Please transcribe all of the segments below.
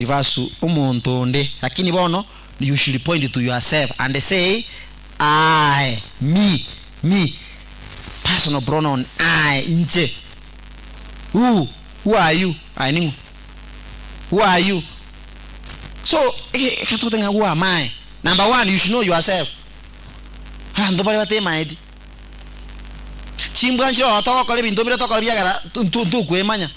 refers to omonto onde, lakini bono you should point to yourself and say I, me, me, personal pronoun I, inche. Who, who are you? Aye ning'o? Who are you? So, eke ekero togoteba ng'a who am I? Number one, you should know yourself. Abanto baria batemaeti. Chimbwa nchire ororo togokora ebinto bire tokora biagera ntokwemanya.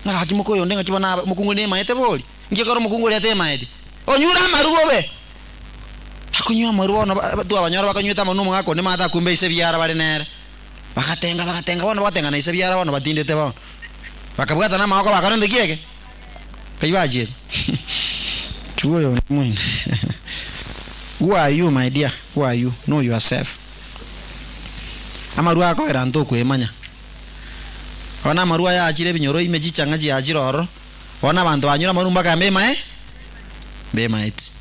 Ng'a gaki moka oyonde ng'aki bono abe omokungu oria nemaete bori? Nki ekero omokungu oria atemaeti? Onyure amaru bobe! Akonywa amaru bono ba twabanyora bakanywete amaru na omogaka onde maate akumbe ise biara bare nere. Bagatenga bagatenga bono bagotenga na ise biara bono batindete bono. Bakabwatana amagoko bakora nto ki eke? Nkai bachiete. Chukua oyo moino. Who are you my dear? Who are you? Know yourself. Amarwa akoera ntokwemanya. Bono amarwa aya achire ebinyoro ime chichang'a chiachire ororo, bono abanto banyure amarwa mpaka mbemae mbemaeti.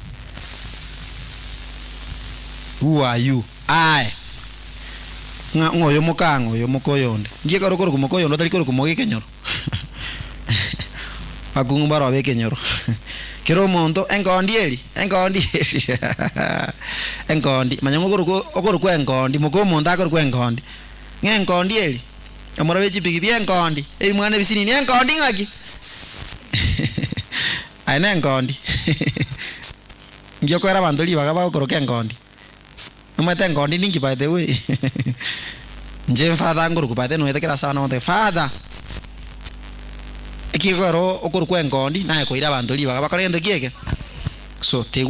Who are you? Aye. Ng'a ng'a oyo moka ng'a oyo moka oyonde. Nki ekero okorokwa moka oyonde otari korokwa moga ekenyoro? Abakungu mbarobe ekenyoro. Kera omonto, enkondi eri, enkondi eri enkondi, manya ng'a okorokwa okorokwa enkondi, moka omonto akorokwa enkondi. Ng'a enkondi eri, omorobe echipigipigi enkondi, ebimwana ebisinini enkondi ng'aki? Aye na enkondi nki okoera abanto ribaga bagokoroka enkondi? Nomanyete enkondi ninki by the way? Inche father nkorokwa by the way noete kera ase abana bagontebia father, ekio gekogera okorokwa enkondi naye koira abanto ribaga bakore gento ki eke? So.